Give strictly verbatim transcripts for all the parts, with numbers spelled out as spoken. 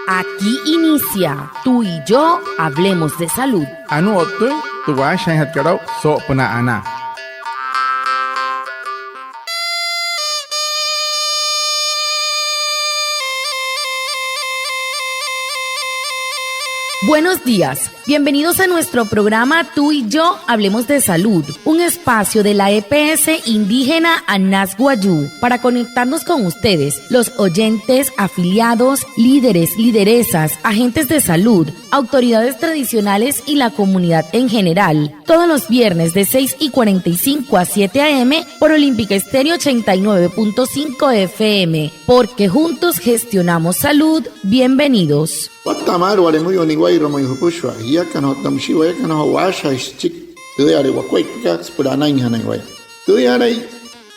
Aquí inicia Tú y yo hablemos de salud. Anuu o'ttüin tü waashajaainjatkat aa'u soo'opünaa anaa. Buenos días. Bienvenidos a nuestro programa Tú y yo hablemos de salud, un espacio de la E P S indígena Anas Wayuu para conectarnos con ustedes, los oyentes, afiliados, líderes, lideresas, agentes de salud, autoridades tradicionales y la comunidad en general. Todos los viernes de seis y cuarenta y cinco a siete a. m. por Olímpica Estéreo ochenta y nueve punto cinco F M, porque juntos gestionamos salud. Bienvenidos. Watta'a maalü wale müyuu niwa'irua ma'i jüpüshua jiakana otta müshii wayakana joo waashajaain süchiki tüüyale wakuaippakat süpüla anainjanain waya. Tüüyalai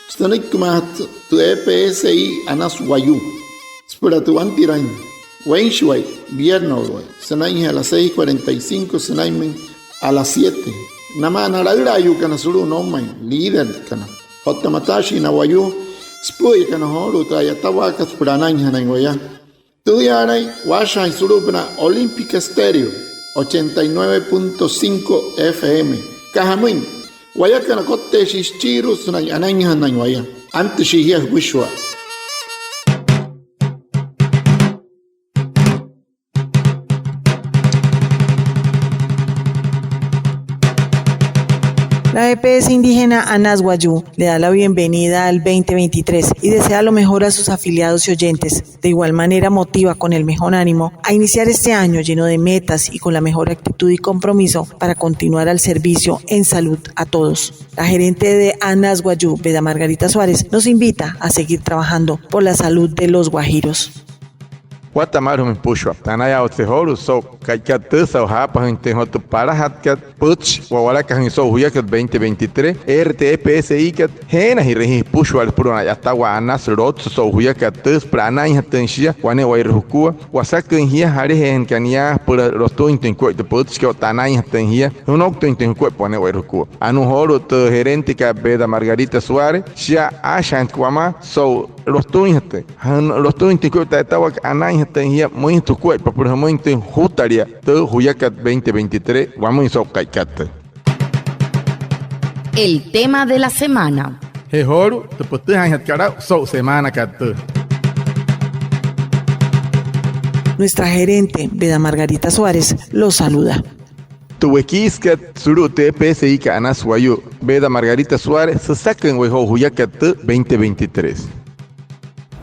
sünüikimaajatü tü E P S I Anas Wayuu süpüla tü wantiraain weinshiwai, vierno'uluwai, sünainjee a las seis cuarenta y cinco sünainmüin a las siete. Namaa na laülaayuukana sulu'u noumain, líderkana otta mataashii na wayuu süpü'üyakana joolu'u tü a'yatawaakat süpüla anainjanain waya. Tüüyaalain waashajaain sulu'upünaa Olímpica Estéreo ochenta y nueve punto cinco F M. Aka jamüin, wayakana kotteeshii süchiirua sünain anainjanain waya. Antüshii jia jüpüshua. La E P S indígena Anas Wayuu le da la bienvenida al veinte veintitrés y desea lo mejor a sus afiliados y oyentes. De igual manera, motiva con el mejor ánimo a iniciar este año lleno de metas y con la mejor actitud y compromiso para continuar al servicio en salud a todos. La gerente de Anas Wayuu, Beda Margarita Suárez, nos invita a seguir trabajando por la salud de los guajiros. Watta'a maalü jümüin jüpüshua. Anayaawatse joolu'u so'u ka'ikat tüü saa'u jaapajüinjatüin joo tü palajatkat pütchi wa'walakajüin so'u juyakat veinte veintitrés, eere tü E P S I kat jeenajirüin jia jüpüshua'ale süpüla a'yatawaa anasü lotsü so'u juyakat tüü süpüla anainjatüin shia wane'ewai jukua. Wasaküin jia jalajeejanakana yaa süpüla lotüinjatüin jukuaippa tü pütchikat otta anainjatüin jia, jünouktüinjatüin jukuaippa wane'ewai jukua. Anuu joolu'u tü gerenteka Beda Margarita Suárez, shia aashajaainjatü wamaa so'u lotüinjatüin, lotüinjatüin jukuaippa tü a'yatawaakat, anainjatüin jia müinjatü jukuaippa süpüla jümüinjatüin jutalia tü juyakat veinte veintitrés. Wamüin so'u ka'ikat tüü. El tema de la semana. Je joolu'u tü pütüjaainjatkat aa'u so'u semaanakat tüü. Nuestra gerente, Beda Margarita Suárez, lo saluda. Tü wekiisükat sulu'u tü E P S I kat Anas Wayuu, Beda Margarita Suárez, süsaküin waya joo juyakat tü veinte veintitrés.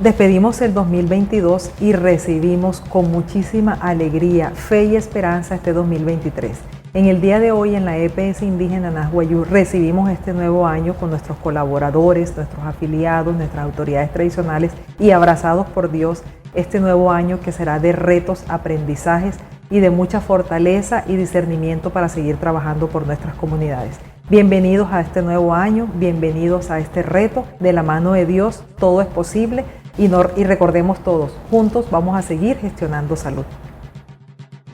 Despedimos el dos mil veintidós y recibimos con muchísima alegría, fe y esperanza este dos mil veintitrés. En el día de hoy, en la E P S indígena Anas Wayuu, recibimos este nuevo año con nuestros colaboradores, nuestros afiliados, nuestras autoridades tradicionales y abrazados por Dios, este nuevo año que será de retos, aprendizajes y de mucha fortaleza y discernimiento para seguir trabajando por nuestras comunidades. Bienvenidos a este nuevo año, bienvenidos a este reto. De la mano de Dios, todo es posible y, no, y recordemos todos, juntos vamos a seguir gestionando salud.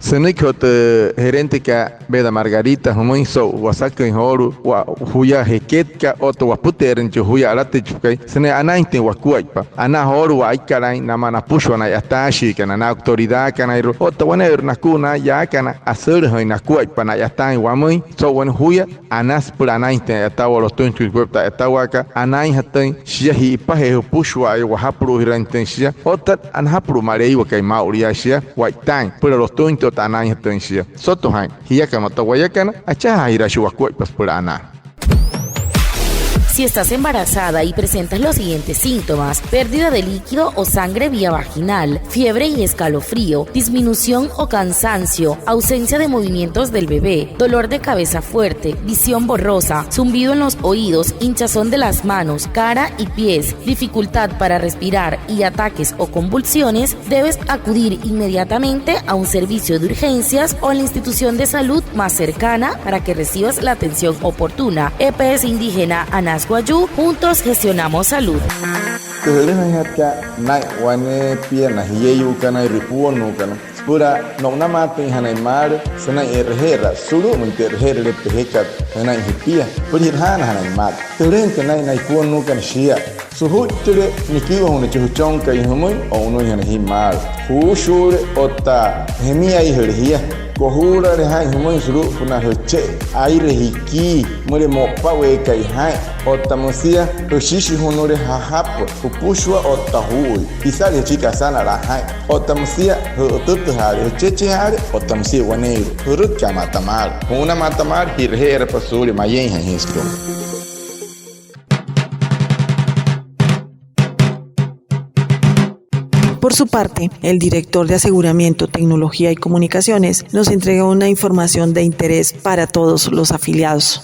Sünüiki joo tü gerenteka Beda Margarita jümüin so'u wasaküin joolu'u waya juya jeketkat otta wapüteerüin chi juya alatüichipakai sünain anainjatüin wakuaippa. Anaa joolu'u wa'aikalaain namaa napüshua na a'yataashiikana, na autoridadkanairua otta wane'ewairua nakua na yaakana asülajüin nakuaippa na'yataain wamüin so'u wane juya anasü süpüla anainjatüin a'yatawaa, lotüinjatüin jukuaippa tü a'yatawaakat, anainjatüin shia ji'ipajee jüpüshua'aya, wajapulu'ujiraainjatüin shia otta najapulu'u Maleiwakai maa'ulu yaa shia wa'itaain süpüla lotüinjatüin otta anainjatüin shia. Soto jaa'in, jiakana otta wayakana, achajaajiraashii wakuaippa süpüla anaa. Si estás embarazada y presentas los siguientes síntomas: pérdida de líquido o sangre vía vaginal, fiebre y escalofrío, disminución o cansancio, ausencia de movimientos del bebé, dolor de cabeza fuerte, visión borrosa, zumbido en los oídos, hinchazón de las manos, cara y pies, dificultad para respirar y ataques o convulsiones, debes acudir inmediatamente a un servicio de urgencias o a la institución de salud más cercana para que recibas la atención oportuna. E P S Indígena Anas Wayuu, juntos gestionamos salud. Tü jülüjüinjatkat naa'in wane pia na jieyuukanairua, ipuonnuukana, Süpüla no'unamaatüinjanain maalü sünain e'reje'eraa sulu'umüin tü e'reje'erüle pejekat sünain jipia, süpüla ji'rajaanajanain maalü. Tülüinjatü naa'in na ipuonnuukana shia. Sujuittüle niküiwajünüin chi jüchonkai jümüin, o'unüinjana jia maalü. Juushuule otta jemiaijüle jia. Kojuulale jaa'in jümüin sulu'upünaa jüche'e, aire jikii, müleka mo'upaweekai jaa'in. Otta müsia jüshishijunüle jajapü, jüpüshua otta juu'ui. Jisale jia chiki asanalaa jaa'in. Otta müsia jü'ütütüjaale, jüchechejaale, otta müsia waneeirua. Jürütkaa ma'i ata maalü. Ju'una ma'i ata maalü, ji'raje'erapa suulia mayeinjain jia sütüma. Por su parte, el director de Aseguramiento, Tecnología y Comunicaciones nos entregó una información de interés para todos los afiliados.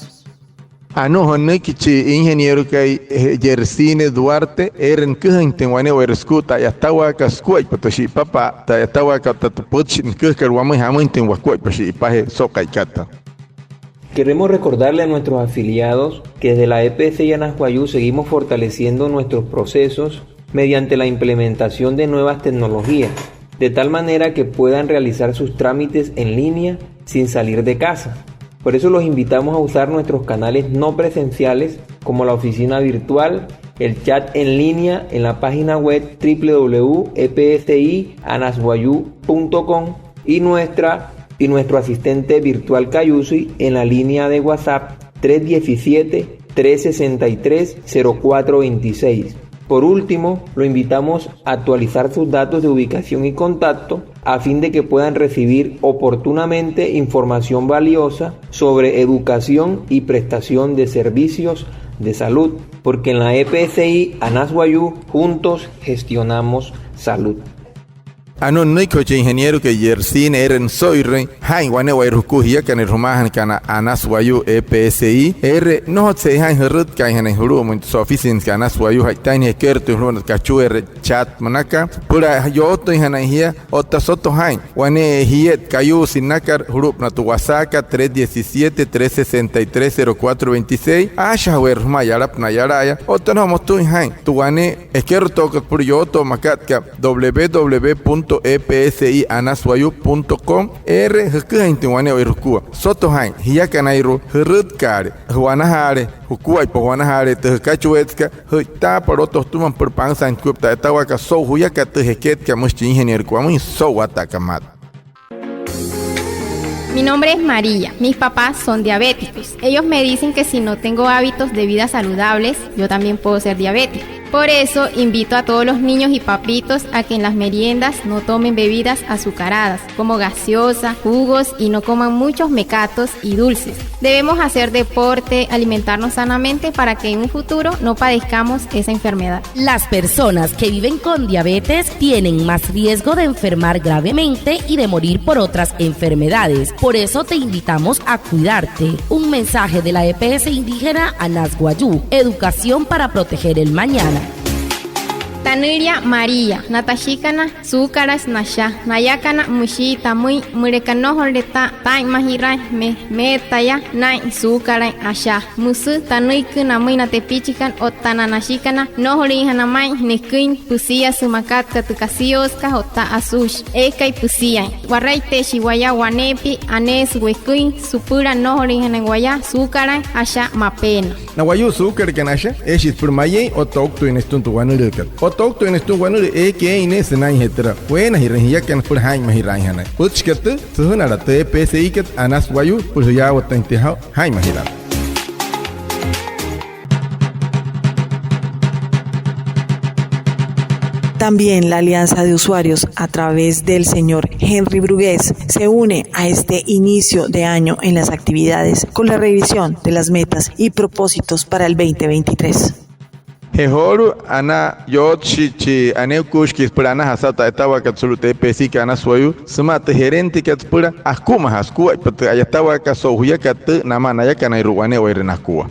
Anuu jünüiki chi ingenierokai, eh, Yercine Duarte, eere nüküjüinjatüin wane'ewai sukua tü a'yatawaakat sukuaippa tü shi'ipapa'a, tü a'yatawaakat otta tü pütchi nüküjakat wamüin, jamüinjatüin wakuaippa shi'ipajee so'u ka'ikat. Queremos recordarle a nuestros afiliados que desde la E P S I Anas Wayuu seguimos fortaleciendo nuestros procesos mediante la implementación de nuevas tecnologías, de tal manera que puedan realizar sus trámites en línea sin salir de casa. Por eso los invitamos a usar nuestros canales no presenciales como la oficina virtual, el chat en línea en la página web w w w punto e p s i anas wayuu punto com y nuestra, y nuestro asistente virtual Kayusui en la línea de WhatsApp tres diecisiete, tres sesenta y tres, cero cuatro veintiséis. Por último, lo invitamos a actualizar sus datos de ubicación y contacto a fin de que puedan recibir oportunamente información valiosa sobre educación y prestación de servicios de salud, porque en la E P S I Anas Wayuu juntos gestionamos salud. Anuu nünüiki joo chi ingenierokai Yercine eere nüso'irüin jaa'in wane'ewai jukua jiakanairua jumaajanakana Anas Wayuu E P S I, eere nnojotsü jaa'in jürütkaainjanain julu'umüin tü oficinakat Anas Wayuu, ja'itainjana ekerotuin julu'upünaa tü kachueera chat münaka, süpüla yootüinjanain jia otta soto jaa'in wane jiet Kayusui nünakat julu'upünaa tü WhatsAppkat tres diecisiete, tres sesenta y tres, cero cuatro veintiséis, aashajaweerü jümaa yalapünaa yala'aya otta nnojo motüin jaa'in tü wane ekerotookat süpüla yootoo makat aka w w w punto e p s i anas wayuu punto com, eere jüküjainjatüin wane'ewai jukua. Soto jaa'in jiakanairua jürütkaale, ju'wanajaale, jukuaippa ju'wanajaale tü jükachueetsekat, jü'itaapa lotüin jütüma süpüla pansaain tü a'yatawaakat so'u juyakat tü jeketkat, müshi chi ingenierokai wamüin, so'u watta'akat maalü. Mi nombre es María. Mis papás son diabéticos. Ellos me dicen que si no tengo hábitos de vida saludables, yo también puedo ser diabética. Por eso, invito a todos los niños y papitos a que en las meriendas no tomen bebidas azucaradas, como gaseosa, jugos y no coman muchos mecatos y dulces. Debemos hacer deporte, alimentarnos sanamente para que en un futuro no padezcamos esa enfermedad. Las personas que viven con diabetes tienen más riesgo de enfermar gravemente y de morir por otras enfermedades. Por eso te invitamos a cuidarte. Un mensaje de la E P S Indígena Anas Wayuu. Educación para proteger el mañana. Tanülia María, na tashikana suukalai nasha, nayakana müshii tamüin, müleka nnojorule taa'inmajiraain, me meetaya naa'in suukalai asha. Müsü tanüiki namüin na tepichikana otta na nashikana nnojolüinjana ma'i neküin püsia sümakat aka tü kasiosükat otta asuushi eekai püsiain. Waraiteeshii waya waneepia, aneesü weküin süpüla nnojolüinjanain waya suukalai asha mapeena. Na wayuu suukalakana asha, eeshii süpüla mayeein otta ouktüin sütüma tü wanülüükat. Otta ouktüin sütüma wanülüü eekai eein ne'e sünainjee türa. Weenajirüin jiakana süpüla jaa'inmajiraainjanain. Pütchikat tüü, süjünala tü E P S Ikat Anas Wayuu süpüla jüyaawatüinjatüin jaa'u jaa'inmajiraain. También la Alianza de Usuarios, a través del señor Henry Brugués, se une a este inicio de año en las actividades con la revisión de las metas y propósitos para el veinte veintitrés. Je joolu'u, anaa yootshii chi aneekuushikii süpüla anajaa saa'u tü a'yatawaakat sulu'u tü E P S Ikat Anas Wayuu sümaa tü gerentekat süpüla akumajaa sukuaippa tü a'yatawaakat so'u juyakat tüü namaa nayakanairua wane'ewaire nakua.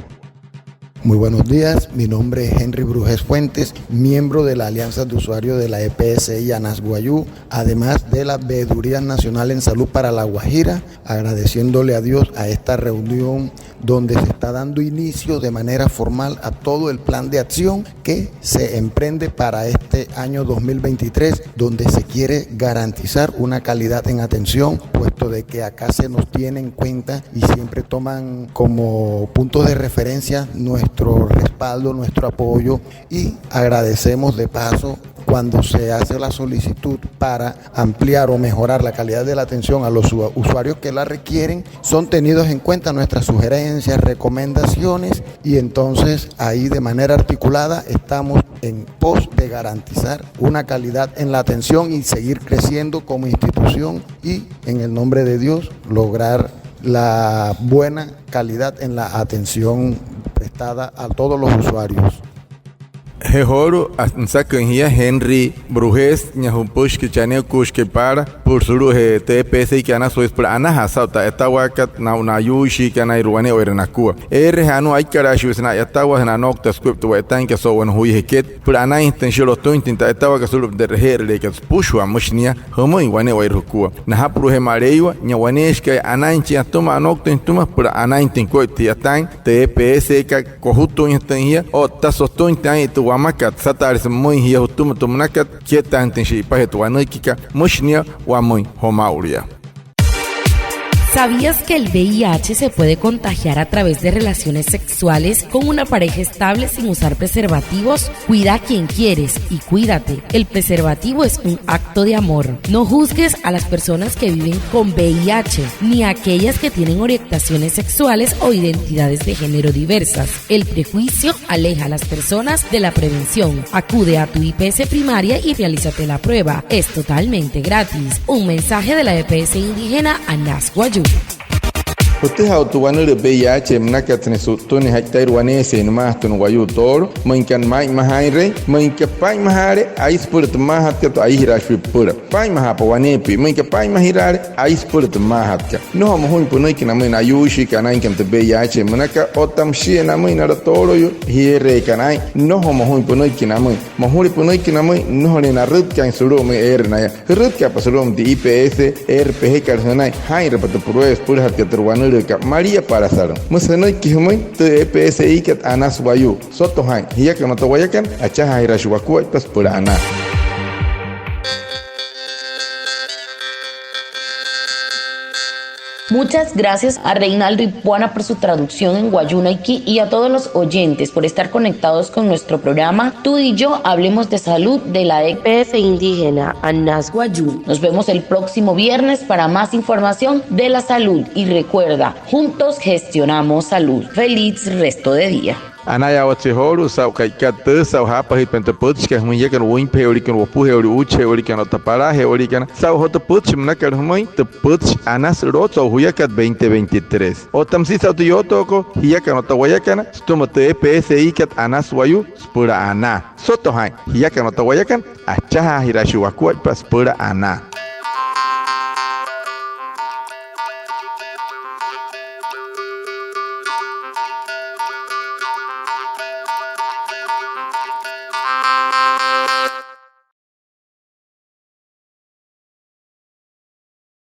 Muy buenos días, mi nombre es Henry Brujes Fuentes, miembro de la Alianza de Usuarios de la E P S I Anas Wayuu, además de la Veeduría Nacional en Salud para La Guajira, agradeciéndole a Dios a esta reunión donde se está dando inicio de manera formal a todo el plan de acción que se emprende para este año dos mil veintitrés, donde se quiere garantizar una calidad en atención, puesto de que acá se nos tiene en cuenta y siempre toman como puntos de referencia nuestro respaldo, nuestro apoyo, y agradecemos de paso cuando se hace la solicitud para ampliar o mejorar la calidad de la atención a los ua-, usuarios que la requieren, son tenidos en cuenta nuestras sugerencias, recomendaciones, y entonces ahí de manera articulada estamos en pos de garantizar una calidad en la atención y seguir creciendo como institución y, en el nombre de Dios, lograr la buena calidad en la atención prestada a todos los usuarios. Je joolu'u, a, nüsaküin jia Henry Brujes, nia jüpüshiküchi aneekuushikai paala süpüla sulu'ujee tü E P S I-ka Anas Wayuu süpüla anajaa saa'u tü a'yatawaakat na, na ayuuishiikanairua wane'ewai nakua. Eereje anuu aikalaashiwise na a'yatawaa sünain anoukta sükuaippa tü we'itaainkat so'u wane juya jeket süpüla anainjatüin shia lotüinjatüin tü a'yatawaakat sulu'upünaa tü e'reje'erüleekat süpüshua, müshi nia jümüin wane'ewai jukua. Najapulu'ujee Maleiwa, nia waneeshika'a anainjachin atüma, anouktüin jütüma süpüla anainjatüin ko'iptüin a'yataain tü E P S I-ka kojutüinjatüin jia otta sotüinjatüin aa'in tü wamakat, süsataaleesü pümüin jia jütüma tü münakat, ketaajüinjatüin shi'ipajee tü wanüikikat, müshi nia wamüin joo maa'ulu yaa. ¿Sabías que el V I H se puede contagiar a través de relaciones sexuales con una pareja estable sin usar preservativos? Cuida a quien quieres y cuídate. El preservativo es un acto de amor. No juzgues a las personas que viven con V I H, ni a aquellas que tienen orientaciones sexuales o identidades de género diversas. El prejuicio aleja a las personas de la prevención. Acude a tu I P S primaria y realízate la prueba. Es totalmente gratis. Un mensaje de la E P S indígena Anas Wayuu. Jütüjaa aa'u tü wanülüü V I H münakat sünain su'ttünnüin ja'itairua waneesia nümaajatü na wayuu toolo, müin aka maa'inmajaainre, müin aka paa'inmajaale, aisü süpüla tü mmaajatkat, aijiraashii püpüla. Paa'inmajaapa waneepia, müin aka paa'inmajiraale, aisü süpüla tü mmaajatkat. Nnojo mojuin pünüiki namüin na ayuuishiikana anainkat tü V I H münakat, otta müshia namüin nala tooloyuu jiereekana aa'in. Nnojo mojuin pünüiki namüin. Mojule pünüiki namüin, nnojole narütkaain sulu'umüin eere naya. Jürütkaapa sulu'umüin tü I P S eere pejekat jünain, jaa'inrapa tü prueba süpülajatkat tü wanülüükat, malia palasalü. Müsü jünüiki jümüin tü E P S I-kat Anas Wayuu. Soto jaa'in, jiakana otta wayakana, achajaajiraashii wakuaippa süpüla anaa. Muchas gracias a Reinaldo Ipuana por su traducción en wayuunaiki y a todos los oyentes por estar conectados con nuestro programa Tú y yo hablemos de salud de la E P S indígena Anas Wayuu. Nos vemos el próximo viernes para más información de la salud. Y recuerda, juntos gestionamos salud. Feliz resto de día. Anayaawatse joolu'u saa'u ka'ikat tüü saa'u jaapajüitpain tü pütchikat jümüin jiakana wüinpaje'ewaliikana, wopuje'ewaliikana, uuchije'ewaliikana otta palaaje'ewaliikana, saa'u joo tü pütchi münakat jümüin tü pütchi Anas Lotso'u Juyakat veinte veintitrés. Otta müsia saa'u tü yootookot jiakana otta wayakana sütüma tü E P S I-kat Anas Wayuu süpüla anaa. Soto jaa'in, jiakana otta wayakana, achajaajiraashii wakuaippa süpüla anaa.